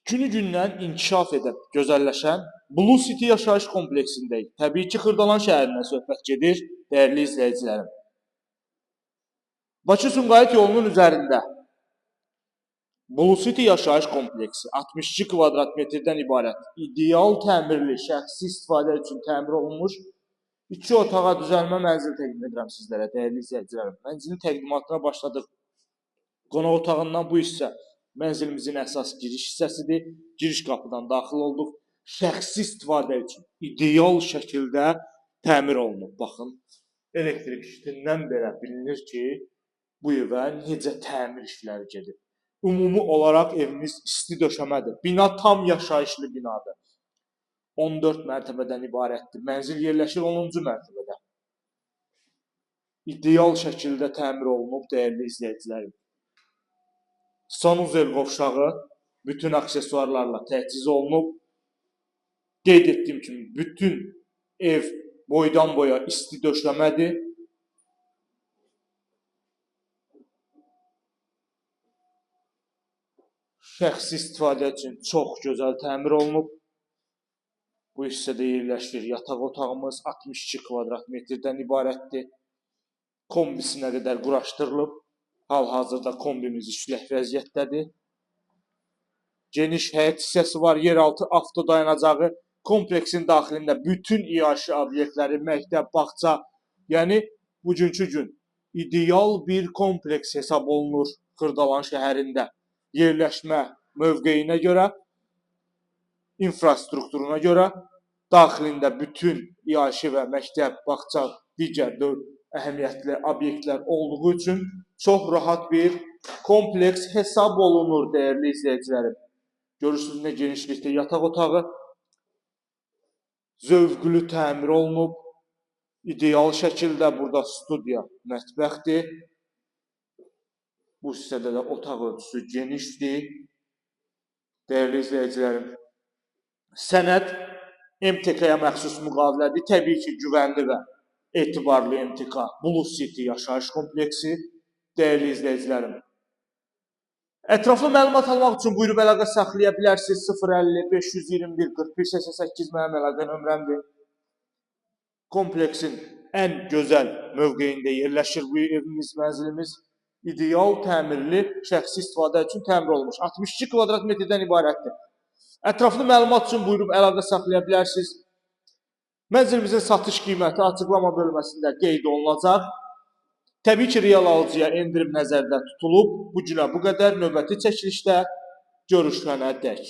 Günü-gündən inkişaf edən, gözəlləşən Blue City yaşayış kompleksindəyik. Təbii ki, Xırdalan şəhərindən söhbət gedir, dəyərli izləyicilərim. Bakı-Sumqayıt yolunun üzərində Blue City yaşayış kompleksi 62 kvadrat metrdən ibarət ideal təmirli, şəxsi istifadə üçün təmir olunmuş iki otağa düzəlmə mənzil təqdim edirəm sizlərə, dəyərli izləyicilərim. Mənzilin təqdimatına başladıq. Qonaq otağından bu hissə mənzilimizin əsas giriş hissəsidir. Giriş qapıdan daxil olduq. Şəxsi istifadə üçün ideal şəkildə təmir olunub. Baxın, elektrik işindən belə bilinir ki, bu evə necə təmir işləri gedib. Ümumi olaraq evimiz isti döşəmədir. Bina tam yaşayışlı binadır. 14 mərtəbədən ibarətdir. Mənzil yerləşir 10-cu mərtəbədə. İdeal şəkildə təmir olunub, dəyərli izləyicilərim. Sanuzel qovşağı bütün aksesuarlarla təchiz olunub. Qeyd etdiyim kimi, bütün ev boydan boya isti döşəmədir. Şəxsi istifadə üçün çox gözəl təmir olunub. Bu hissədə yerləşir yataq otağımız 62 kvadrat metrdən ibarətdir. Kombisinə qədər quraşdırılıb. Hal-hazırda kombimiz işlək vəziyyətdədir. Geniş həyət hissəsi var, yeraltı avto dayanacağı. Kompleksin daxilində bütün iaşə obyektləri, məktəb, bağça, yəni bugünkü gün ideal bir kompleks hesab olunur Xırdalan şəhərində. Yerləşmə mövqeyinə görə, infrastrukturuna görə daxilində bütün iaşə və məktəb, bağça, digər əhəmiyyətli obyektlər olduğu üçün çox rahat bir kompleks hesab olunur, dəyərli izləyicilərim. Görürsünüz nə genişlikdə yataq otağı, zövqlü təmir olunub, ideal şəkildə burada studiya mətbəxdir. Bu hissədə də otaq ölçüsü genişdir. Dəyərli izləyicilərim, sənəd MTK-ya məxsus müqavilədir. Təbii ki, güvənli və etibarlı MTK Blue City yaşayış kompleksi. Dəyərli izləyicilərim, ətraflı məlumat almaq üçün buyurub əlaqə saxlaya bilərsiniz. 050 521 41 88 mənim əlaqə nömrəmdir. Kompleksin ən gözəl mövqeyində yerləşir bu evimiz, mənzilimiz. İdeal təmirli, şəxsi istifadə üçün təmir olunmuş. 62 kvadrat metrdən ibarətdir. Ətraflı məlumat üçün buyurub əlaqə saxlaya bilərsiniz. Mənzilimizin satış qiyməti açıqlama bölməsində qeyd olunacaq. Təbii ki, real alıcıya endirim nəzərdə tutulub. Bu günə bu qədər. Növbəti çəkilişdə görüşənə dək.